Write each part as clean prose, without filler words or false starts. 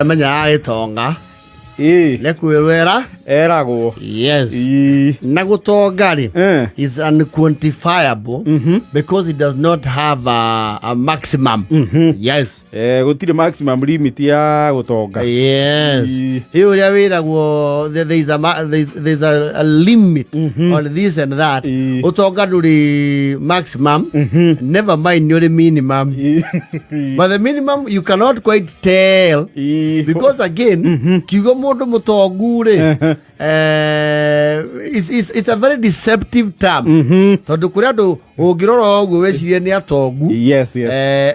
Amenyaga gĩtonga Ĩĩ, nĩ kwĩrwĩra. Eragwo. Yes. Ĩĩ. Na gũtonga rĩ, is unquantifiable because it does not have a maximum. Yes. Eh, gũtirĩ maximum limit ya gũtonga. Yes. Ĩĩ. Ĩ ũrĩa wĩragwo there is a limit on this and that. Ĩĩ. Ũtonga ndũrĩ maximum, never mind nĩ ũrĩ minimum. Ĩĩ. But the minimum you cannot quite tell. Ĩĩ. Because again, kiugo mũndũ mũtongu rĩ, it's a very deceptive term, tondũ kũrĩ andũ ũngĩrora ũguo wĩcirie nĩ atongu. Yes.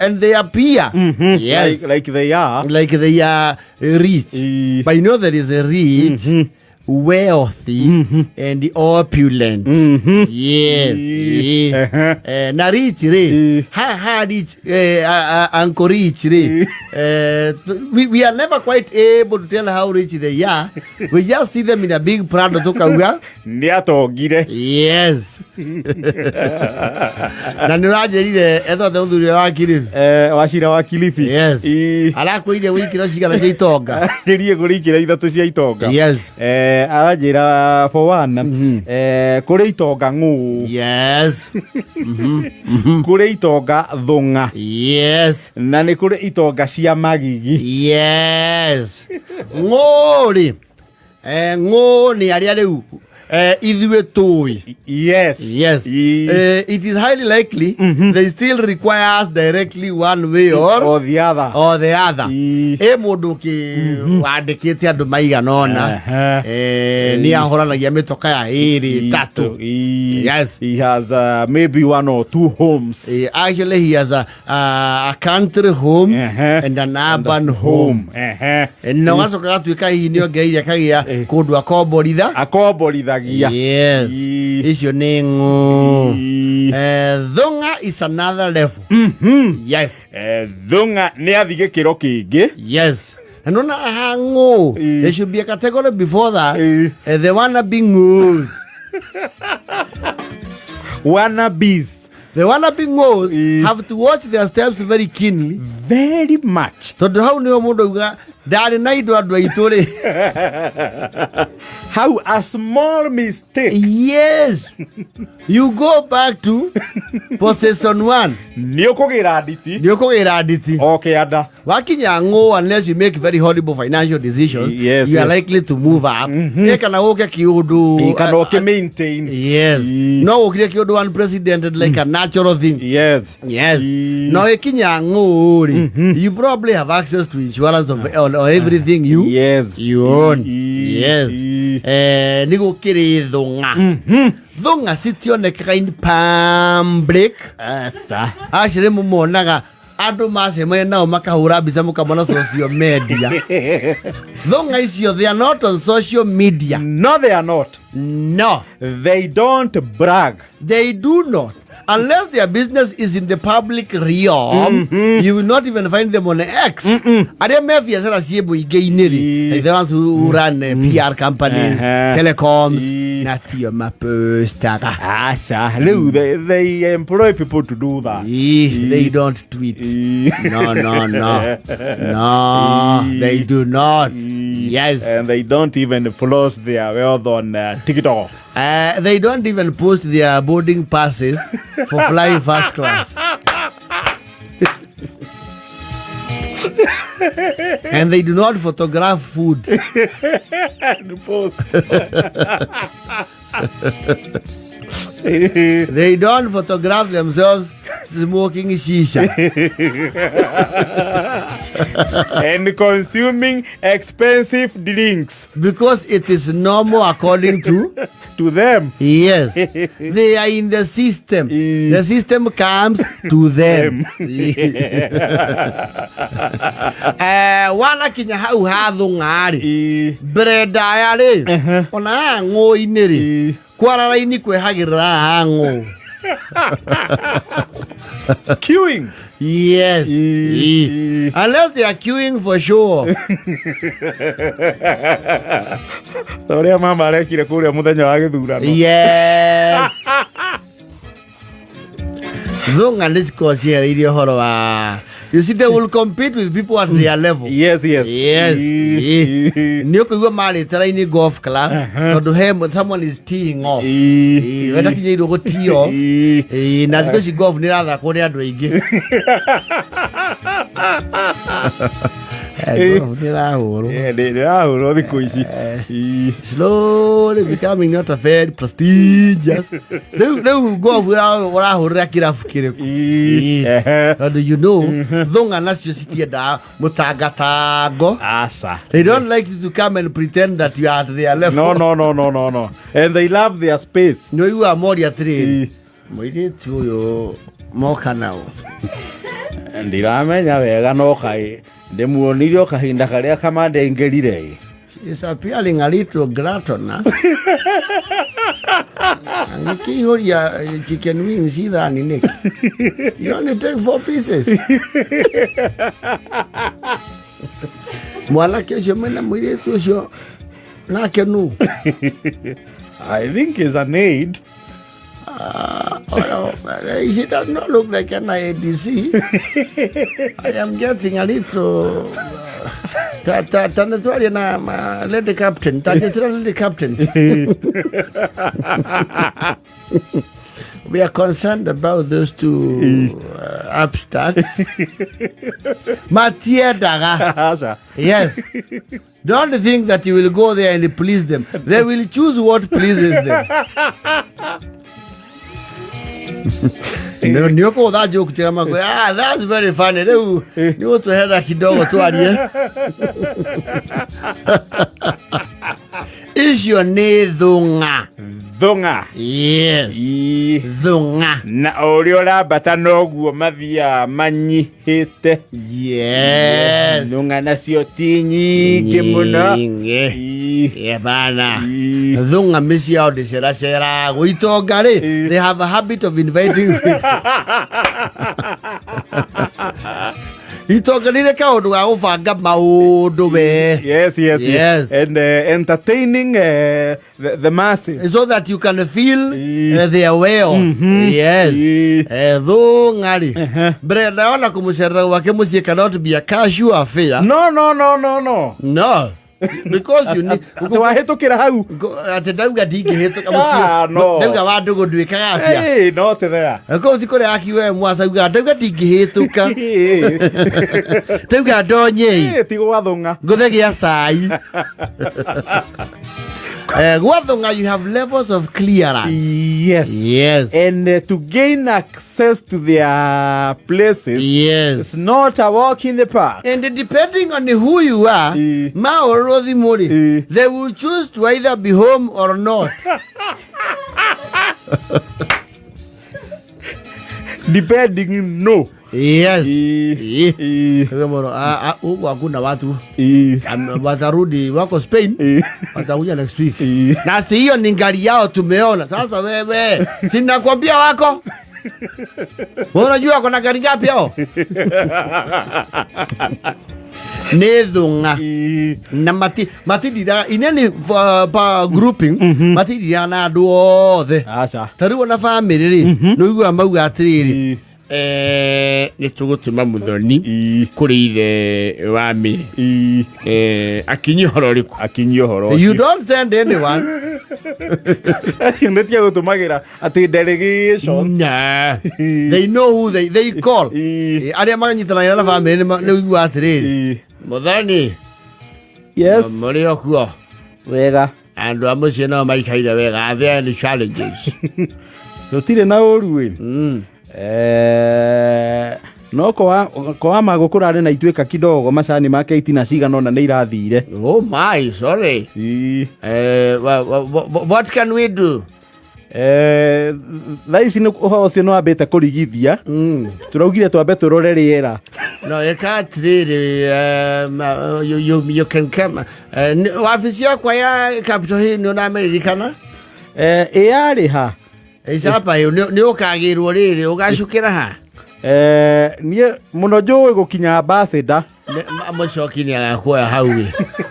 And they appear, yes, Like they are. Like they are rich. Ĩĩ. But you know there is a rich, wealthy and opulent. Yes. Ĩĩ. Ĩĩ. Na rich rĩ, ha rich, uncle rich rĩ, we are never quite able to tell how rich they are. We just see them in a big Prado, tukauga Nĩ atongire. Yes, na nĩ ũranjĩrire ethothe mũthuri ũrĩa wa Kilifi. Eh, Wachira wa Kilifi. Yes. Ĩĩ. Arakwĩire wĩikĩro cigana cia itonga? Njĩrie kũrĩ ikĩro ithatũ cia itonga. Yes. Eh, aranjĩra for one, eh, kũrĩ itonga ng'ũ, kũrĩ itonga thũng'a, na nĩ kũrĩ itonga cia magigi. Yes. Ng'ũ rĩ, ng'ũ nĩ arĩa rĩu ithuĩ tũĩ. Yes. Yes. Ĩĩ. It is highly likely they still require us directly one way or or the other. Or the other. Ĩĩ. Ĩ mũndũ ũkĩ wandĩkĩte andũ maigana ũna, nĩ ahoranagia mĩtoka ya ĩrĩ ĩtatũ. Ĩĩ. Yes. He has maybe one or two homes. Actually he has a country home and an urban home. Na ũgacoka gatuĩka hihi nĩ ongereire akagĩa kũndũ akomboritha. Akomborithagia. Yes. Ĩĩ. Icio nĩ ng'ũ. Ĩĩ. Thũng'a is another level. Yes. Eh, thũng'a nĩ athi gĩkĩro kĩngĩ. Yes, na nona aha ng'ũ, Ĩĩ. there should be a category before that. Ĩĩ. The wannabe ng'ũs. Wannabes. The wannabe ng'ũs Ĩĩ. have to watch their steps very keenly, Very much. Tondũ hau nĩho mũndũ auga ndarĩ na indo andũ aitũ rĩ. How a small mistake. Yes, you go back to possession one. Nĩ ũkũgĩra nditi. Nĩ ũkũgĩra nditi. O kĩanda. Wakinya ng'ũ, unless you make very horrible financial decisions, you are likely to move up. Ĩ kana ũke kĩũndũ Kana ũkĩ maintain. Yes. Ĩĩ. No ũkire kĩũndũ unprecedented, like a natural thing. Yes. Yes. Ĩĩ. No ĩkinya ng'ũ rĩ, you probably have access to insurance of on everything you you own. Ĩĩ. Yes. Ĩĩ. Nĩ gũkĩrĩ thũng'a. Thũng'a citionekaga in public. Aca. Acio nĩ mũmonaga andũ macemania nao makahũra mbica mũkamona social media. Thũng'a icio, they are not on social media. No, they are not. No. They don't brag. They do not. Unless their business is in the public realm, you will not even find them on X. Arĩa me biacara ciĩ mũingĩ-inĩ rĩ, like the ones who run PR companies, telecoms, na tio mapostaga. Aca, rĩu they employ people to do that. Ih, they don't tweet. Ĩĩ. No, no, no. No, they do not. Yes. And they don't even floss their wealth on TikTok. They don't even post their boarding passes for flying first class. And they do not photograph food. And post. They don't photograph themselves smoking shisha. And consuming expensive drinks. Because it is normal according to to them. Yes. They are in the system. The system comes to them. Wanakinya hau ha thũng'a rĩ, mbere ndaya rĩ, ona haha ng'ũ-inĩ rĩ, kwara raini kwehagĩrĩra haha ng'ũ. Queuing. Yes. Ĩĩ. Unless they are queuing for sure. Ta ũrĩa mama arekire kũrĩa mũthenya wa gĩthurano. Yes. Thũng'a nĩ cikoragwo ciehereirie ũhoro wa You see, they will compete with people at their level. Yes. Yes. Ii. Nä å kå igua marä te raini golf club tondå he someone is teeing off. Ii. We ndakinyä irwo gå tee off. Ii. Ĩĩ, na thikå ici golf nä rathakwo nä andå aingä. Golf nä rahå rwo. Eh, ndĩrahũrwo thikũ ici. Ii. Slowly becoming not a very prestigious. Rĩu golf ũrahũrĩra kĩrabu kĩrĩkũ? Ii. Ĩĩ. Ehe. Tondũ thũng'a nacio citiendaga mũtangatango. Aca. They don't like you to come and pretend that you are at their level. No, and they love their space. Nĩ ũiguaga moria atĩrĩrĩ, Ii. mũirĩtu ũyũ moka nao. Ndiramenya wega no kaĩ ndĩmuonire o kahinda karĩa kamande aingĩrire ĩ. She is appearing a little gluttonous. Angĩkĩihũria chicken wings ithani nĩkĩ? You only take four pieces. Mwanake ũcio mena mũirĩtu ũcio nake nũ? I think is an aid. Oh, she does not look like an ADC. I am getting a little ta nĩtwaria na lady captain, ta njĩtĩra lady captain. We are concerned about those two upstarts. Matiendaga. Aca. Yes. Don't think that you will go there and please them. They will choose what pleases them. Nä å kå tha joke tiga makwä, "Ah, that's very funny." Rä u nä å tweherera kidogo twarie. Icio nä thũng'a. Thũng'a. Yes. Ii. Thũng'a. Na o ũrĩa ũrambata noguo mathiaga manyihĩte. Yes. Thũng'a nacio ti nyingĩ mũno. Nyingĩ. Ii. Yeah, bana. Ii. Thũng'a mĩciĩ yao ndĩceraceraga itonga rĩ, Ii. they have a habit of inviting people. Itonga nĩ kaũndũ ga gũbanga maũndũ we. Yes. Yes. And entertaining the masses. So that you can feel Ii. their well. Yes. Ii. Thũng'a rĩ, mbere ndaona kũmũcerera gwake mũciĩ cannot be a casual affair. No. No, because you need Atĩ wahĩtũkĩra hau. Atĩ ndauga ndingĩhĩtũka Ah, mũciĩ. no. Ndauga wa ndũgũ nduĩkaga atĩa? Hey, not there. Kũu ti kũrĩa akiwe mwasa uga ndauga ndingĩhĩtũka, ndauga ndonyei. Ĩ, ti gwa thũng'a. Ngũthe gĩa cai. Gwa thũng'a you have levels of clearance. Yes. Yes. And to gain access to their places, it's not a walk in the park. And depending on who you are, Ii. maorwo thimũ rĩ, Ii. they will choose to either be home or not. Depending no. Yes. Ii. Ii. Ii. Kwa hivyo, huku hakuna watu. Ii. Watarudi wako Spain. Ii. Watakuja next week. Ii. Na si hiyo ni ngari yao tumeona sasa. Wewe, si nakwambia wako. Wewe unajua wako na gari ngapi hao? Nĩ thũng'a. Ii. Na matindiraga ineni pa grouping, matindiraga na andũ othe. Aca. Ta rĩu ona bamĩrĩ rĩ, nĩ ũiguaga mauga atĩrĩrĩ, Ii. Nĩ tũgũtũma mũthoni Ii. kũrĩ ithe wa mĩrĩ. Ii. Akinyi ũhoro ũrĩkũ? Akinyie ũhoro You ũcio. don't send anyone. Acio nĩ tia gũtũmagĩra atĩ delegations. Nah. They know who they call. Ii. Arĩa manyitanagĩra na bamĩrĩ nĩ ũiguaga atĩrĩrĩ, Ii. mũthoni, Yes. mũrĩ o kuo? Wega. Andũ a mũciĩ no maikaire wega? Are there any challenges? Tũtirĩ na ũru ĩ. No kwa magũ kũrarĩ na ituĩka kidogo, macani make itina cigana ũna nĩ irathire. Oh my, sorry. Ii. What can we do? Thaa ici ũhoro ũcio nĩ wambĩte kũrigithia. Tũraugire twambe tũrore rĩera. No ĩka atĩrĩrĩ, you can come. Wabici yakwa ya Capitol Hill nĩ ũnamĩririkana? Ĩ yarĩ ha? Icapa ĩyo nĩ ũkagĩrwo rĩrĩ ũgacukĩra ha? Niĩ mũno njũĩ gũkinya ambassador. Mũcoki nĩ agakuoya hau ĩ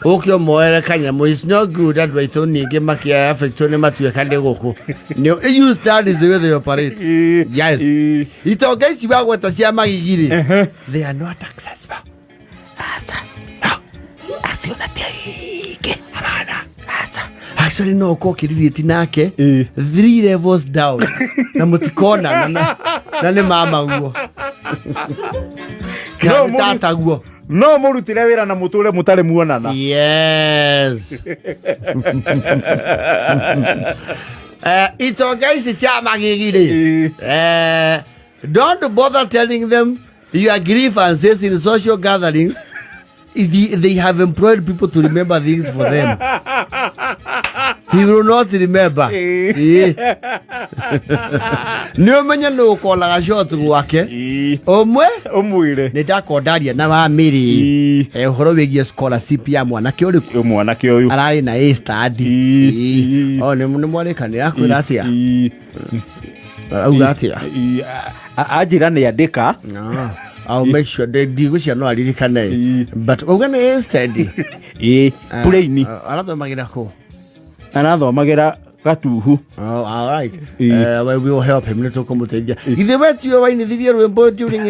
ũke ũmoere kanyamũ. It's not good andũ aitũ ningĩ makĩaffectwo nĩ matuĩka nĩ gũkũ. Use that is the way they operate. Yes. Itonga ici wagweta cia magigi rĩ, they are not accessible. Aca. No. Acio na ti aingĩ. Hapana. Aca. Actually no ũkorwo ũkĩrirĩti nake three levels down na mũtikonana na nĩ mamaguo kana No, nĩ tataguo. No mũrutĩre wĩra na mũtũre mũtarĩ muonana. Yes. Itonga ici cia magigi rĩ, don't bother telling them your grievances in social gatherings. They have employed people to remember things for them. He will not remember. Nĩ ũmenye nĩ ũkolaga shot gwake ũmwe. Ũmwĩre. Nĩ ndakondaria na wamĩrĩ ũhoro wĩgiĩ scholarship ya mwanake ũrĩkũ. Mwanake ũyũ ararĩ na A study. O nĩ mwarĩkanĩra akwĩra atĩa? Auga atĩa? Anjĩra nĩ andĩka. No, I'll make sure ndigwĩciria no aririkane. But auga nĩ A study. Ĩ, puraini. Arathomagĩra kũ? Arathomagĩra Gatuhu. Oh, all right. Well, we will help him. Nĩ tũkũmũteithia. Githĩ we tiwe wainithirie rwĩmbo during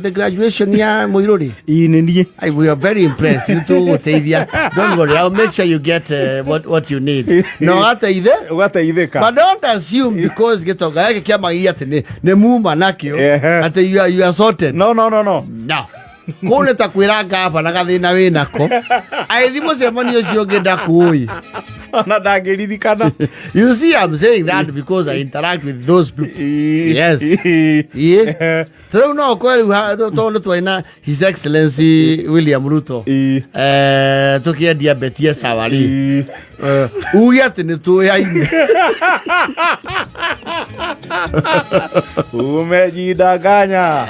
the graduation ya Mũirũrĩ? Ĩ, nĩ niĩ. We are very impressed. Nĩ tũgũgũteithia. Don't worry, I'll make sure you get what you need. Na ũgateithe. Ũgateithĩka. But don't assume because gĩtonga gĩkĩ kĩa magigi atĩ nĩ muma nakĩo atĩ you are sorted. No, no, no, no. No. Kũu nĩ ta kwĩra ngabana gathĩna wĩ nako. Agĩthiĩ mũcemanio ũcio ũngĩ ndakũĩ. Ona ndangĩririkana. You see, I'm saying that because I interact with those people. Yes. Yeah. Ta rĩu no ũkore rĩu tondũ nĩ twarĩ na His Excellency William Ruto. Tũkĩendia betie sawa rĩ. Uge atĩ nĩ tũyaine. Umejidanganya.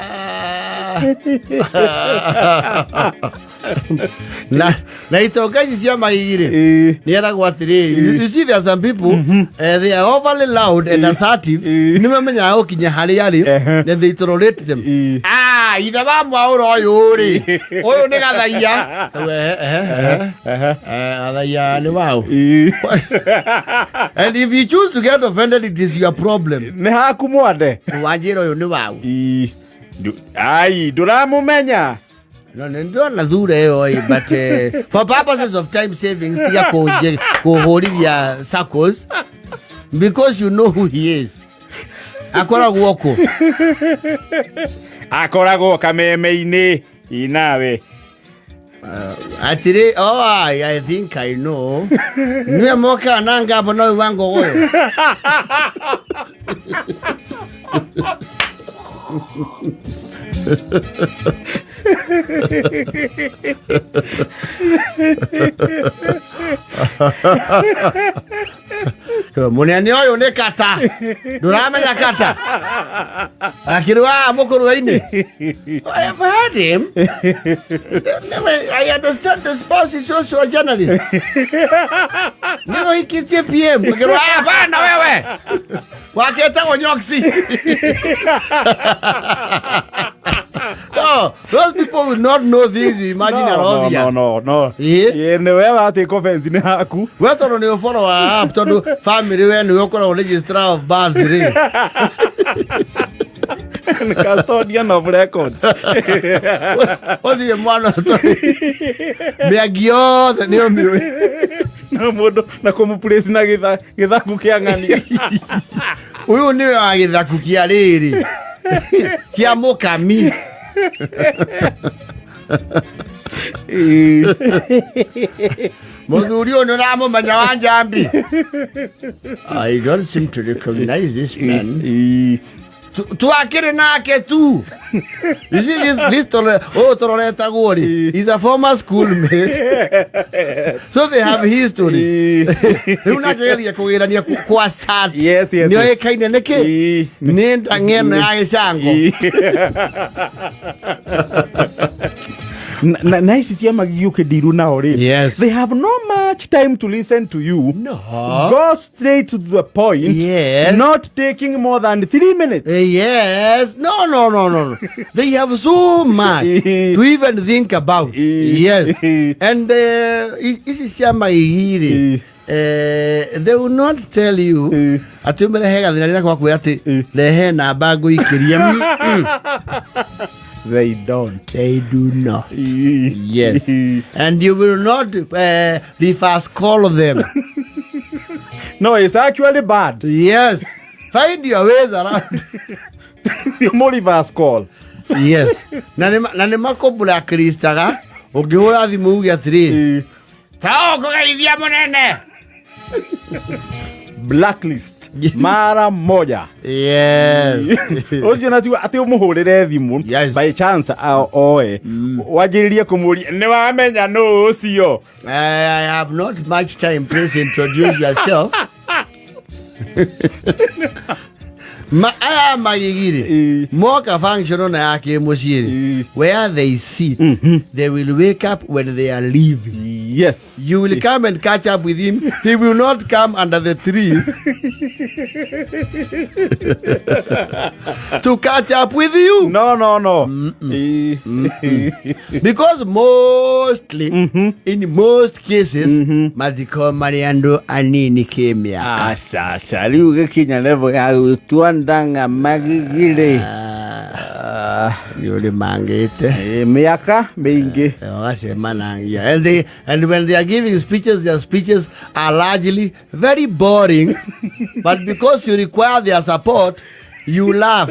Na itonga ici cia magigi rĩ, nĩ eragwo atĩrĩrĩ, you see, there are some people, they are overly loud and assertive. Nĩ mamenyaga gũkinya harĩa rĩ and they tolerate them. Ah, ithe wa mwaũra ũyũ rĩ, ũyũ nĩ gathaia. Ehe, ehe, ehe. Gathaia nĩ waũ? And if you choose to get offended, it is your problem. Nĩ haku mwande. Wanjĩra ũyũ nĩ waũ? Ĩ. Ai, ndũramũmenya. No, nĩ ndona thura ĩyo ĩ, but for purposes of time savings, tiga kũhũrithia circles because you know who he is. Akoragwo kũ? Akoragwo kameme-inĩ inawe. Atĩrĩ, oh, I think I know. Nĩwe mokaga na ngabo na ũyũ wa ngogoyo. Mũnene ũyũ nĩ kata ndũramenya kata akĩrĩ wa mũkũrwe-inĩ. I have heard him. I understand the spouse is also a journalist. Nĩwe ũhikĩtie PM. Akĩrwo, "Hapana wewe waketagwo nyoksi." No, those people will not know things you imagine are No, obvious. no, no, no. Ĩ? Ĩ, nĩ we watĩ offense nĩ haku. We tondũ nĩ ũboro wa app, tondũ family we nĩwe ũkoragwo registrar of births rĩ. Nĩ custodian of records. Ũthire mwana mĩangi yothe nĩ ũmĩũĩ. Na mũndũ na kũmũplace na gĩthaku kĩa ng'ania. Ũyũ nĩwe wa gĩthaku kĩa rĩrĩ kĩa mũkami. Mũthuri ũyũ nĩ ũramũmenya wa njambi? I don't seem to recognize this man. Twakĩrĩ nake tu. You see this tore ũyũ tũroretagwo rĩ, he's a former schoolmate, so they have history. Rĩu nake geria kũgĩrania kwa sat. Nĩoĩkaine nĩkĩ? Nĩ ndang'eno ya gĩcango. Na ici cia magigi ũkĩndiru nao rĩ, they have no money. much time to listen to you. No. Go straight to the point. Yes. Not taking more than 3 minutes. Yes. No, no, no, no, no. They have so much to even think about. Yes. And ici cia maigiri they will not tell you atĩ ũmerehe gathĩna rĩrĩa gwakwĩra atĩ rehe namba ngũikĩrie. They don't. They do not. Yes. And you will not reverse call them. No, it's actually bad. Yes. Find your ways around. You reverse call. Yes. Na nĩ makũblacklistaga ũngĩhũra thimũ uge atĩrĩrĩ, ta ũkũgeithia mũnene. Blacklist mara moja. Yes. Ũcio natua atĩ ũmũhũrĩre thimũ by chance oe wanjĩrĩrie kũmũria, nĩ wamenya nũ ũcio? I have not much time. Please introduce yourself. Ma aya magigiri moka function ona ya kĩmũciĩ where they sit, they will wake up when they are leaving. You will come and catch up with him. He will not come under the trees to catch up with you. No, no, no. Because mostly, in most cases, mathiko marĩ andũ anini kĩmĩaka. Aca, aca, rĩu gĩkinya level ya gũtua ndanga magigirĩ. Nĩ ũrĩ mangĩte. Mĩaka mĩingĩ. Wagacemanangia. And when they are giving speeches, their speeches are largely very boring, but because you require their support, you laugh.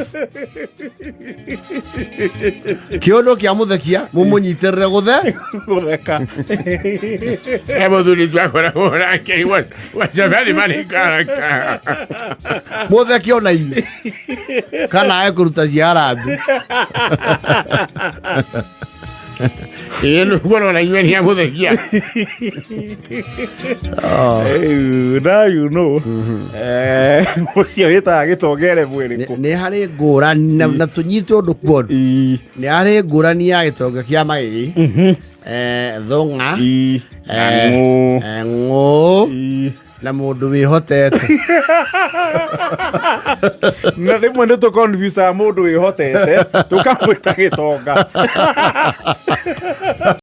Kĩũndũ kĩa mũthekia mũmũnyitĩrĩre gũthe gũtheka. Mũthuri twakoragwo nake, he was a very funny character. Mũtheke ona inyuĩ kana ekũruta cia harambĩ. Ĩĩ, nĩguo ona inyuĩ nĩamũthekia. Now you know. Ũcio wĩtaga gĩtongere mwĩrĩkũ? Nĩ harĩ ngũrani na tũnyite ũndũ kuonu. Nĩ harĩ ngũrani ya gĩtonga kĩa magigi, thũng'a, Ng'ũ. Ng'ũ na mũndũ wĩhotete. Na rĩmwe nĩ tũconfusaga mũndũ wĩhotete tũkamwĩta gĩtonga.